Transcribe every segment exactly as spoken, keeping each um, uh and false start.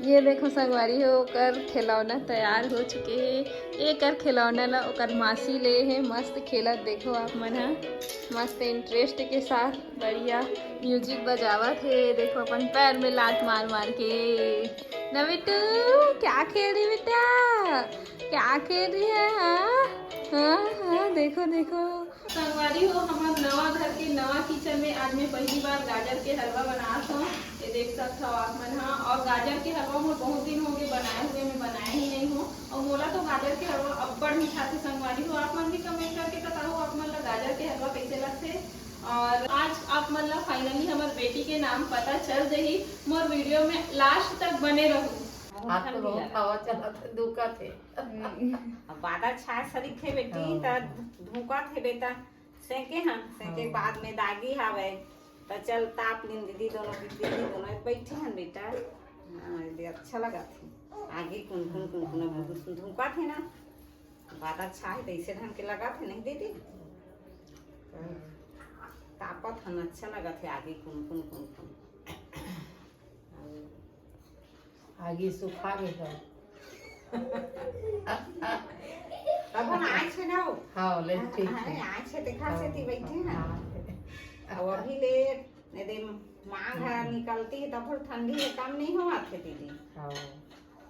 ये देखो संगवारी हो, ओकर खिलौना तैयार हो चुके हे। एकर खिलौना ला ओकर मासी ले हे। मस्त खेलत देखो आप मन ह, मस्त इंटरेस्ट के साथ बढ़िया म्यूजिक बजावत हे। देखो अपन पैर में लात मार मार के। ना बिट्टू, क्या खेल रही बेटा, क्या खेल रही है? हाँ हाँ हाँ, देखो देखो। संगवारी हो, हमर नवा घर के नवा किचन में आज मैं पहली बार गाजर के हलवा बनात हूँ। ये देख सकत हो आप मन ह। और गाजर के हलवा मोर बहुत दिन हो गए बनाए हुए, मैं बनाए ही नहीं हूँ। और मोला तो गाजर के हलवा अब्बड़ मिठाथे संगवारी हो। आप मन भी कमेंट करके बताओ, आप मन ला गाजर के हलवा कैसे लगथे। और आज आप मन ला फाइनली हमर बेटी के नाम पता चल जाही। मोर वीडियो में लास्ट तक बने रहू। हाथ तो बहुत हवा चलत हे, दुखत हे। अब बादल छाए सरीखे बेटी, हाँ। त धुकत हे बेटा। सेके हन, सेके हाँ। बाद में दागी हावय। त चल ताप लिन दीदी, दोनों दीदी, दीदी दोनों बैठे हन बेटा। हाँ, दीदी अच्छा लगत हे। आगी कुनकुन कुनकुन अब धुकत हे ना। बादल छाए तैसे ढंग के लगत हे नहीं दीदी? तापत हन, अच्छा लगत हे आगी कुनकुन कुनकुन। आगी सुखा गे हे। तब हम आए छे ना हो। हाँ, ले ठीक अरे, हे। आए छे, देखा से हाँ, ती बैठे ना। हाँ। अब अभी ले, यदि माघ हम्म। निकलती है, तब फिर ठंडी है, कम नहीं होवत है दीदी। हाँ।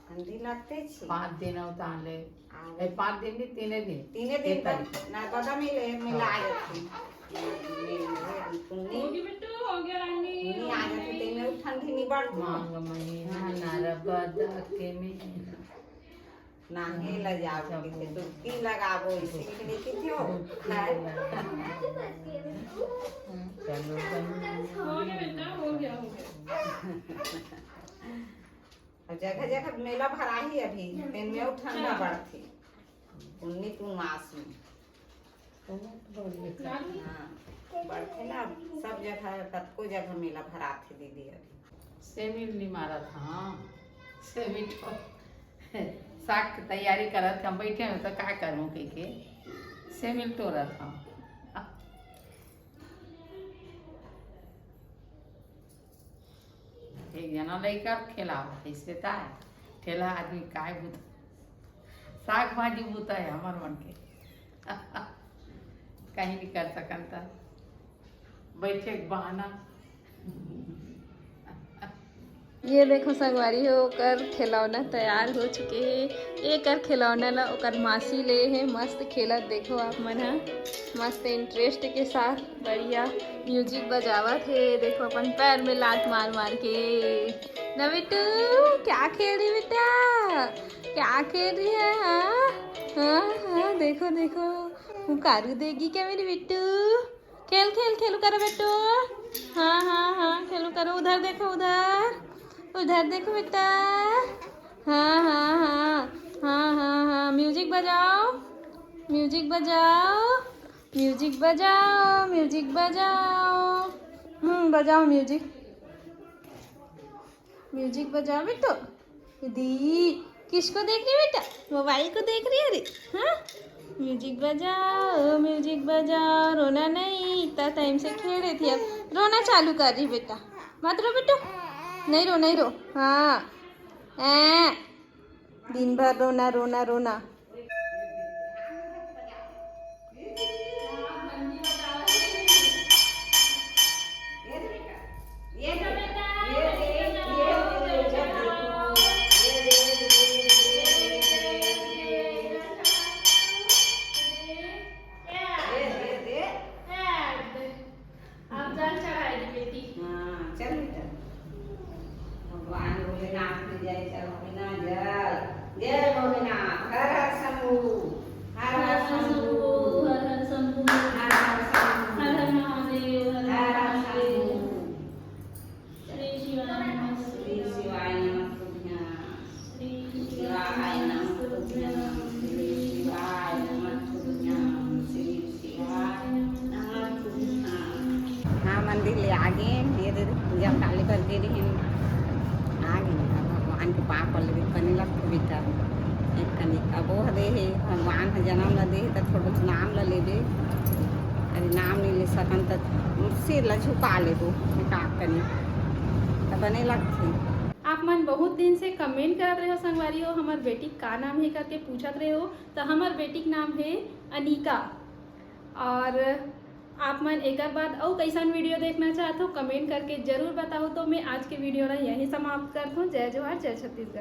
ठंडी लगते छे। पाँच दिन हो ताले। हाँ। ए, पाँच दिन नहीं, तीने दिन। तीने दिन एक तक तारीख। ना पता मिले, मिला हाँ। जाती। मिल गए, पुन्नी। होगी बिट्टू, हो गया रानी, पुन्नी आ जाती, तेमे ठंडी नहीं बढ़ती। माघ महीना, नरबदा के महीना। नाहे ल जाओ सब किथे, डुबकी लगाबो, इसे किथे नहीं किथे हो। डुबकी लगाबो। चलो, चलो। हो गया बेटा, हो गया, हो गया। और जगह जगह मेला भराही अभी, तेन में ठंडा बढ़थे। उन्नी पुनवास में। हाँ, बढ़थे ना, सब जगह, कतको जगह मेला भराथे दीदी अभी। सेमी ल नी मारत हँव, सेमी ठो-, साग के तैयारी करत हँव, बैठे हँव त का करहूँ कहिके सेमी ल टोरत हँव। एक जना लइका ल खेलावत हे, से ताय ठेला आदमी काय बुता, साग भाजी बुता हे हमर मन के। कहीं नहीं कर सकन त बैठे के बहाना। ये देखो संगवारी हो, ओकर खिलौना तैयार हो चुके हे। एकर खिलौना ला ओकर मासी ले हे। मस्त खेलत देखो आप मन ह, मस्त इंटरेस्ट के साथ बढ़िया म्यूजिक बजावत हे। देखो अपन पैर में लात मार मार के। ना बिट्टू, क्या खेल रही बेटा, क्या खेल रही है? हाँ हाँ हाँ, देखो देखो, हुंकारू देगी क्या मेरी बिट्टू? खेल खेल खेलू करो बेटू। हाँ हाँ हाँ, खेलू करो। उधर देखो, उधर, उधर देखो बेटा। हाँ हाँ हाँ हाँ हाँ हाँ, म्यूजिक बजाओ, म्यूजिक बजाओ, म्यूजिक बजाओ, म्यूजिक बजाओ। हम्म, बजाओ म्यूजिक। म्यूजिक बजाओ बेटो। दी, किसको देख रही है बेटा? मोबाइल को देख रही है रे। हाँ, म्यूजिक बजाओ, म्यूजिक बजाओ, रोना नहीं, इतना टाइम से खेल रही थी, अब रोना चालू कर रही बेटा। मत रो बेटो, नहीं रो, नहीं रो। हाँ, ऐ, दिन भर रोना, रोना, रोना। आप जल चढ़ाएगी बेटी। हाँ, चल बेटा। भगवान भोलेनाथ में जय चढ़ाओ ना, जल। जय भोलेनाथ। हर हर शंभू। हर हर शंभू। हर हर शंभू। हर हर शंभू। हर हर महादेव। हर हर महादेव। शंभू। श्री शिवाय नमः श्री शिवाय नमः तुभ्यं। श्री शिवाय नमः तुभ्यं। श्री शिवाय नमः तुभ्यं। श्री शिवाय नमः तुभ्यं। हाँ, मंदिर ले आ गे। ये दे, पूजा काली कर दे रही हैं। आ गे ना, भगवान के पाँव पड़ लगे, बने लगथे बेटा। एक कनी अब वो दे हे, भगवान ह जनम ला दे हे, त थोड़ा नाम ला लेबे। अरे नाम नहीं ले सकन, त सिर ला झुका लेबो, का कनी, त बने लगथे। आप मन बहुत दिन से कमेंट करत रहे हो संगवारी हो, हमर बेटी का नाम हे करके पूछत रहे हो, तो हमर बेटी के नाम हे अनिका। और आप मन एकर बाद अउ कैसन वीडियो देखना चाहत हो, कमेंट करके जरूर बताओ। तो मैं आज के वीडियो ला यहीं समाप्त करत हूँ। जय जोहार, जय छत्तीसगढ़।